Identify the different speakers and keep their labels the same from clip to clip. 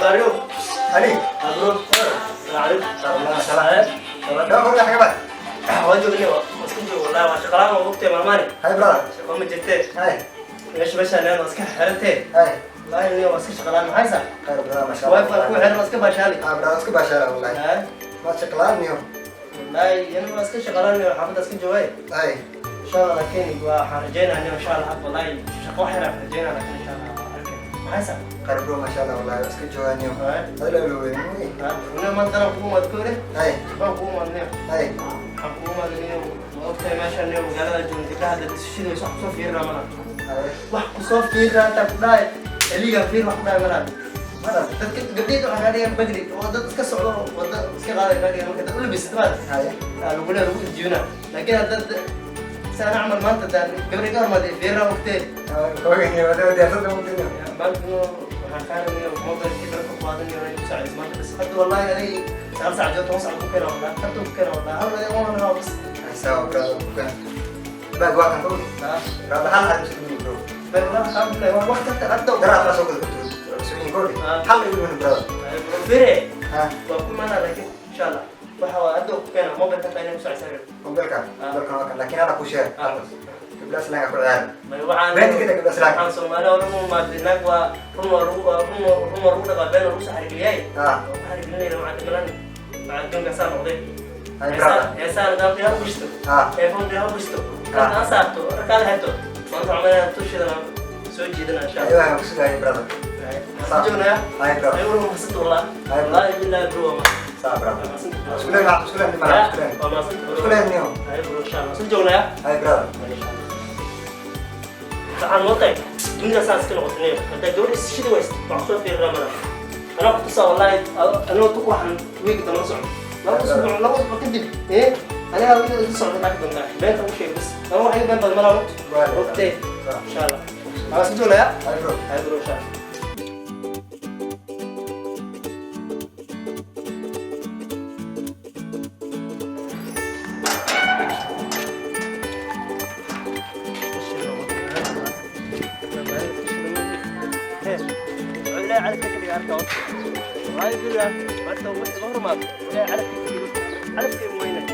Speaker 1: Abariyo.
Speaker 2: Ali.
Speaker 1: Abro. Salaam
Speaker 2: Salaam.
Speaker 1: salaam.
Speaker 2: Dhow hore xagee baad?
Speaker 1: Waa joognay, waa iska joogo wallahi, waa shaqalaan, waa ogtay maalmaani.
Speaker 2: Hay brother.
Speaker 1: Shaqo ma jirtee.
Speaker 2: Hay.
Speaker 1: Meesha meeshaan waa iska xirantee.
Speaker 2: Hay.
Speaker 1: Wallahi niyo waa iska shaqalaan, maxay saa?
Speaker 2: Khayr brother, masha Allah.
Speaker 1: Wifi ku xiran, waa iska baashaali.
Speaker 2: Ah brother, iska baashaala wallahi.
Speaker 1: Ha?
Speaker 2: Ma shaqalaan niyo.
Speaker 1: Wallahi yana waa iska shaqalaan niyo, xaafadda iska joogay.
Speaker 2: Hay.
Speaker 1: Insha Allah, laakiin waxaan rajaynayaa niyo insha Allah, wallahi shaqo wax yar aan rajaynaa, laakiin insha Allah arkay. Maxay saa?
Speaker 2: Khayr bro, masha Allah, wallahi iska joogaa niyo.
Speaker 1: Hay.
Speaker 2: Adila weyn.
Speaker 1: Ha? Una maantana kugu maad koore?
Speaker 2: Hay.
Speaker 1: Shaqo kugu maadniyo.
Speaker 2: Hay.
Speaker 1: Waxaan kugu maadniyo, waa ogtahay meeshaan niyo magaalada joogno, gabdhaha hadda shidayso wax kusoo fiirinaa malaha.
Speaker 2: Hay.
Speaker 1: Wax kusoo fiirinaa intaa ku dhahay eliga fiir, wax ku dhahay malaha.
Speaker 2: Madam.
Speaker 1: Dadka gabdhihiisa waxaa kaa dhigan bagli oo dad iska socdo oo wadda iska qaaday kaa dhigan, marka dad u labisata maad
Speaker 2: Hay.
Speaker 1: aa lagu leeyahay lagu irjiibina, laakiin hadda saan camal maanta daan gabadha ka hormaad fiirinaa ogtee.
Speaker 2: Koogan niyo, wada diyaarsada mugtay.
Speaker 1: Maanta waxaan kaa rabay mobilkii dharka ku qaadan iyo inay ku saacidayso maanta bas. Hadda wallahi aday 9 saac joogto, 10 saac ku keena wallahi, hadda ku keena wallahi, hal aday waan lahaa bas.
Speaker 2: Hay sawa brother, bukan. Bag waa kan koogan.
Speaker 1: Ha.
Speaker 2: Brother, hal hal muslim bro.
Speaker 1: Bay wallahi alxamdulillah, waa waqti hadda hadda.
Speaker 2: Dara afra soo gudubto. Suyin koogan. Hal igu brother.
Speaker 1: Fire.
Speaker 2: Ha.
Speaker 1: Waa ku imaanaa, laakiin insha Allah waxa waa hadda ku keena mobilka inta inay ku saacidayso.
Speaker 2: Mobilka. Mobilka waa kan, laakiin ana ku share.
Speaker 1: Ah.
Speaker 2: Gabdhaha slang ku ciyaar.
Speaker 1: May waxaan
Speaker 2: Been kita gabdhaha slang.
Speaker 1: Waxaan Soomaali oo dhan u imaaday, naag waa run, waa lagu waa run, waa run, waa lagu dhaqaa, been waa lagu soo xarigeliyay.
Speaker 2: Ah.
Speaker 1: Waa ku xarigelinayna, waxaan dhimalan waxaan adduunka saa noqday.
Speaker 2: Hay brother.
Speaker 1: Heesaa nidaamka qiyaam gushto.
Speaker 2: Ah.
Speaker 1: Eefoon qiyaam gushto. Karta aan saarto, rakaada xirto. Maanta waxaan maleynayaa tushidana soo jiidana insha Allah.
Speaker 2: Aywa, ku sugaya brother.
Speaker 1: Waan joognaa.
Speaker 2: Hay brother.
Speaker 1: Ay wuxuu mahadsan wallah.
Speaker 2: Hay.
Speaker 1: Wallahi billahi bro waa mahadsan.
Speaker 2: Sawa brother.
Speaker 1: Waa mahadsan.
Speaker 2: Isku leeyahay, isku leeyahay, isku leeyahay.
Speaker 1: Waa mahadsan.
Speaker 2: Isku leeyahay niyo.
Speaker 1: Hay bro, insha Allah. Soo joognaa.
Speaker 2: Hay brother.
Speaker 1: Waxaan moodtay dunida saas iska noqotay, haddaa gabadha is shidi wayst wax kusoo fiirinaa mana anaa ku tusaa wallahi, anoo ku waxaan wiigi dambe la socdo 2 usbuuc, 2 usbuuc kadib ee anigaa wiiga isla socda arki doontaa, beenta u sheeg bas, ama wax iga been badan malaa waqti insha Allah. Waxaan soo joognaya.
Speaker 2: Hay bro.
Speaker 1: Hay bro, insha Allah. لا عرفت كيف عرفت والله بالله، ما انت ظهر ما لا عرفت كيف عرفت كيف وينك،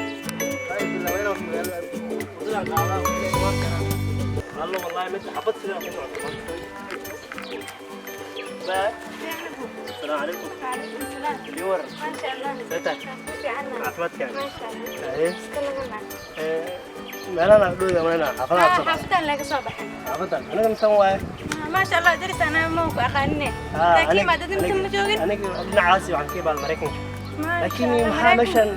Speaker 1: هاي بالله وين وطلع قاعدة الله، والله ما انت حبطت كده. السلام عليكم.
Speaker 3: وعليكم السلام.
Speaker 1: اليور.
Speaker 3: ما شاء الله.
Speaker 1: فتح.
Speaker 3: fiicanna.
Speaker 1: Caafimaadka.
Speaker 3: ما شاء الله.
Speaker 1: Ee.
Speaker 3: Iska laga mac.
Speaker 1: Meelaha dhowda meelaha xaafadaha soo
Speaker 3: Xaafadan laga soo baxay.
Speaker 1: Xaafadan aniga misan waaye.
Speaker 3: ما شاء الله, daris anaa ma ku aqaanine. Laakiin ma dad inta ma joogin.
Speaker 1: Aniga dhinacaasi waxaan ka imaada Maraykanka.
Speaker 3: Ma sha
Speaker 1: laakiin
Speaker 3: Allah,
Speaker 1: maxaa
Speaker 3: Maraykanka.
Speaker 1: Meeshan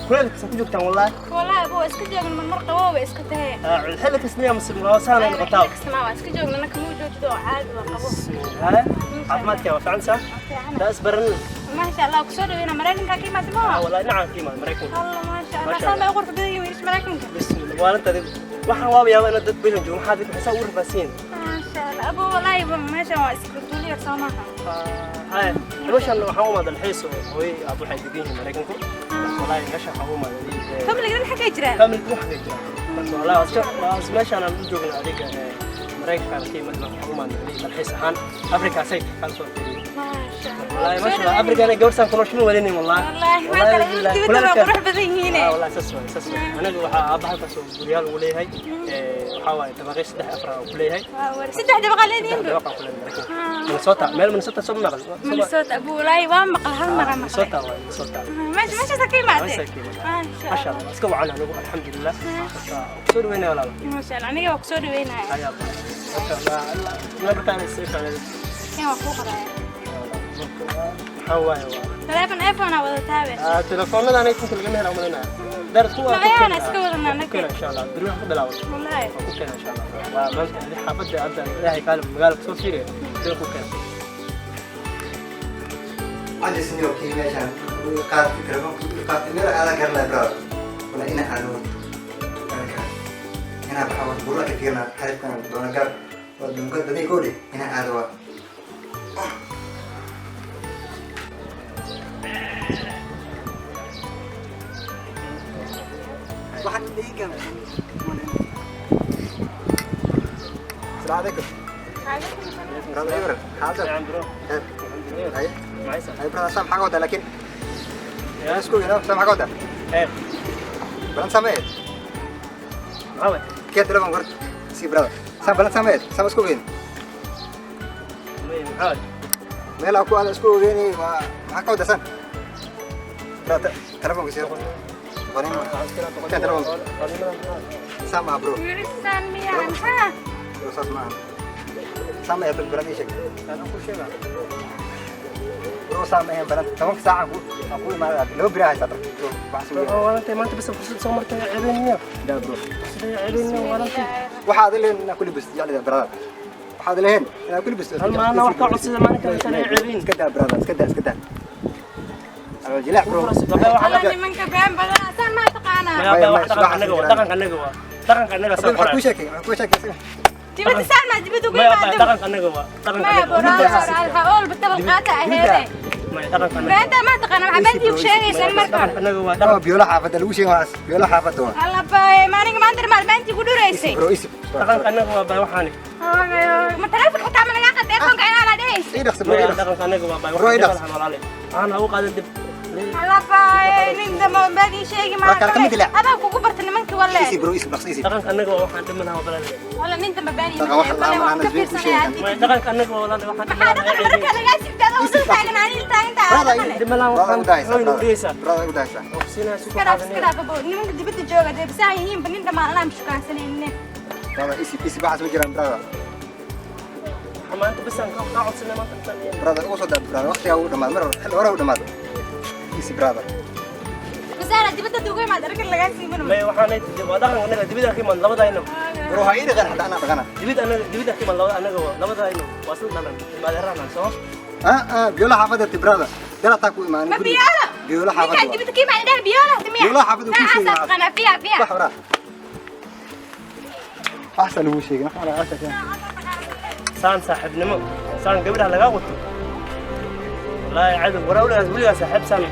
Speaker 1: kuleelkiisa ku joogtaan wallahi.
Speaker 3: Wallahi abu waa iska joogin, mar mar qabow bay iska tahay.
Speaker 1: Xilli kasta miyaa mise waa saanay noqotaa?
Speaker 3: Xilli kasta ma waa iska joogna, anaka muu joogto oo caadi waa qabo.
Speaker 1: Haya, caafimaadka waa fiican saa?
Speaker 3: Fiican.
Speaker 1: Taas baran.
Speaker 3: ما شاء الله, kusoo dhaweyna. Maraykanka ka imaatay ma?
Speaker 1: Wallahi dhinacaan ka imaada Maraykanka.
Speaker 3: Allah, ما شاء
Speaker 1: Ma
Speaker 3: Allah.
Speaker 1: sha
Speaker 3: Saan bay u qurux badan yihiin wiilasha Maraykanka.
Speaker 1: Bismillah, waalinta adigu waxaan waaba yaabaa inaad dad meeshan joogo, maxaa dadka xisaa ugu rafaasiin.
Speaker 3: ما شاء الله abu, wallahi meeshan waa iska duuliyar soo maaha.
Speaker 1: Haya, meeshan waxaan u imaaday dalxiis oo hooyay aab waxay degan yihiin Maraykanku. Wallahi meeshan waxaan u imaaday
Speaker 3: Familiga dhan xaggay jiraan.
Speaker 1: Family waxay jiraan. Marka wallahi waa iska waa meeshaan aan u joogna adiga Maraykanka ka imid, waxaan u imaaday adiga dalxiis ahaan Afrika say kala soo fiiriyo.
Speaker 3: ما شاء الله.
Speaker 1: Wallahi ma sha Allah, Afrika ana gabar saan kula shuma walinin wallahi.
Speaker 3: والله ما شاء الله, dibadda waa qurux badan yihiin.
Speaker 1: Ah wallahi saas waay, saas waay. Aniga waxaa aabba halkaas oo guryaal ugu leeyahay, waxaa waaye dabaqyo saddex afar aan ku leeyahay.
Speaker 3: Saddex dabaqa leedihiin?
Speaker 1: Saddex dabaq aan ku leeyahay Maraykanka, Minnesota, meel Minnesota soo maqal.
Speaker 3: Minnesota abu, wallahi waa maqal, hal mar aan maqlay.
Speaker 1: Minnesota waay, Minnesota.
Speaker 3: Meesha meeshaasa ka imaatay?
Speaker 1: Meesha ka imaatay.
Speaker 3: ما
Speaker 1: ما
Speaker 3: شاء
Speaker 1: sha
Speaker 3: الله.
Speaker 1: Allah, iska wacan anigu, alxamdulilah. Marka soo dhaweynaya walaal.
Speaker 3: ما شاء الله, aniga waa kusoo dhaweynaya.
Speaker 1: Ayaa marka nabarkaan is fiicnay.
Speaker 3: Kan waa kuu qoraya.
Speaker 1: Maxaa waaye waa
Speaker 3: Telefoon iPhone aa wadataabe.
Speaker 1: Telefoonada aniga inta lagama hela umalinaya daar kuwa.
Speaker 3: Magacaana iska wadanaa
Speaker 1: ku keena insha Allah, beri wax ku bilaabo.
Speaker 3: Wallahi.
Speaker 1: Waa ku keena insha Allah. Waa maanta adi xaafadda hadda ilaahay kaale magaalada kusoo fiiriya, beri ku keena.
Speaker 2: Cajis niyo kii meeshaan qaadki telefoonka qaadki meel aadan garanay brother. Wala ina aado dukaanka. Ina baxa waa buura ka fiirna xarifkan doona gaar. Waa dungad badan koodi ina aado waa. Waxaan dhiigan. Salaam alaykum.
Speaker 3: عليكم السلام.
Speaker 2: Brother, Ibra. Xaalad.
Speaker 1: Fiican bro.
Speaker 2: Hay.
Speaker 1: Maxay Dhahaysaa?
Speaker 2: Ay brother, sam xaga wada laakiin.
Speaker 1: Ya.
Speaker 2: Isku yino sam xaga wada.
Speaker 1: Ee.
Speaker 2: Balan samee.
Speaker 1: Maxaa waay?
Speaker 2: Kee telefoon kor si brother. Sam balan samee, sam isku ogeyn.
Speaker 1: May, maxaa waay?
Speaker 2: Meel aan ku aada isku ogeyn waa maxaa ka wada san? Brother, telefoonka sii. Qorin. Kee telefoon? Sam ah bro.
Speaker 3: Wiilisaan miyaa maxaa?
Speaker 2: Bro, saas ma aha. Sam ayaa balan ii sheeg.
Speaker 1: Anaa ku sheegaa.
Speaker 2: Bro, sam ayaa balan 10 saac ku aan ku imaada laba bira haysaa bro. Waxaas weeyaan.
Speaker 1: Walantay maanta bas fursad soo martay ceebeyniya.
Speaker 2: Daa bro.
Speaker 1: Sida ceebeyniya walantay.
Speaker 2: Waxaad leeyihiin inaa ku libisto jeclida brother. Waxaad leeyihiin inaa ku libisto.
Speaker 1: Hal maalin wax ka codsada maalin kale intaan ceebeyn.
Speaker 2: Iska daa brother, iska daa, iska daa. Jilac bro.
Speaker 3: Alla nimanka been badan saan maa taqaanaa?
Speaker 1: Dhaqanka annaga waa, dhaqanka annaga waa, dhaqanka annaga soo
Speaker 2: Waxaan
Speaker 1: qoraa.
Speaker 2: kuu sheekay, waxaan kuu sheekay isaga.
Speaker 3: Dibadda saan maa dibadda ugu
Speaker 1: Maya,
Speaker 3: imaado?
Speaker 1: dhaqanka annaga waa dhaqanka
Speaker 3: Maya
Speaker 1: annaga.
Speaker 3: boraal ha oolba tabal qaata aheede.
Speaker 1: Maya, dhaqanka annaga.
Speaker 3: Beenta ma taqaana, maxaa beentii ku sheegaysan marka?
Speaker 1: Dhaqanka annaga waa
Speaker 2: Waa
Speaker 1: dhaqan.
Speaker 2: biyoola xaafadda lagu sheegay, waxaas biyoola xaafadda waa.
Speaker 3: Alla baay, maalinka maanta maal beentii ku dhuraysay.
Speaker 2: Bro, isib.
Speaker 1: Dhaqanka annaga waa bay waxaani.
Speaker 3: Ma taleefanka xitaa ma lagaa qatay akoonka ayaa dhehaysa?
Speaker 2: Ii dhaqso bro, ii
Speaker 1: Maya,
Speaker 2: dhaqso.
Speaker 1: dhaqanka annaga waa bay
Speaker 2: Bro, ii
Speaker 1: waxaan
Speaker 2: dhaqso.
Speaker 1: walaale aan ha u qaadan dib.
Speaker 3: Alla baay, nin damo been ii sheegi.
Speaker 2: Waa kala kamid
Speaker 3: maa
Speaker 2: ilaa.
Speaker 3: Adaa kugu barta nimankii walle.
Speaker 2: Isib bro, isib, dhaqso isib.
Speaker 1: Dhaqanka annaga waa waxaan dhimanaha walaale.
Speaker 3: Walla nin damba been ii
Speaker 2: Dhaqan wax
Speaker 3: walle
Speaker 2: la'aan
Speaker 3: waan
Speaker 2: aan
Speaker 3: ka
Speaker 2: isbiin ku
Speaker 3: fiirsanaya.
Speaker 2: sheegin.
Speaker 1: Maya, dhaqanka annaga waa walaale waxaan
Speaker 3: Maxaa dhaqan marka lagaa sibta adoo dul taagan aan il taagan
Speaker 2: Brother,
Speaker 3: tahay?
Speaker 1: Dhimanaha
Speaker 2: brother
Speaker 1: waxaan
Speaker 2: u daaysaa,
Speaker 1: hooyna u
Speaker 2: brother.
Speaker 1: dhigaysaa.
Speaker 2: Brother u daaysaa.
Speaker 1: Ogsiinaya si ku
Speaker 3: Iska dhaaf, iska
Speaker 1: qaadanaya.
Speaker 3: dhaaf abo, nimanka dibadda jooga dee bisaan yihiinba nin dhammaan anaa mashukaansanayne.
Speaker 2: Brother, isib, isib, waxaas ma jiraan brother.
Speaker 1: Maanta bas aan ka codsanay maanta intaan.
Speaker 2: Brother, ugu soo daa brother, waqtigaa uu dhamaaday, mar hore, xilli hore uu dhamaaday. Isib brother.
Speaker 3: Masaara dibadda ugu imaad arkan lagaa siiban.
Speaker 1: Maya, waxaan waa dhaqanka annaga dibida ka imaan labadayna.
Speaker 2: Bro, ha ii dhaqan hadda anaa dhaqana.
Speaker 1: Dibid annaga dibida ka imaan labada annaga waa labadayna waa sida dhalan ilmaadeerana soo.
Speaker 2: Ah ah, biyoola xaafadda ti brother. Dalataa ku imaanin
Speaker 3: Ma
Speaker 2: guriga.
Speaker 3: biyoola?
Speaker 2: Biyoola xaafadda
Speaker 3: ninkaa
Speaker 2: waa.
Speaker 3: dibadda ka imaad dheh biyoola miya?
Speaker 2: Biyoola xaafadda ku sheegay
Speaker 3: Noocaas taqaanaa fiya fiya.
Speaker 2: Wax waraa. Waxaas lagu sheegay, waxaa laga sheegay.
Speaker 1: Saan saaxiibnimo saan gabadha lagaa wato, wallaahi cadow waraa weligaas weligaa saaxiib saan.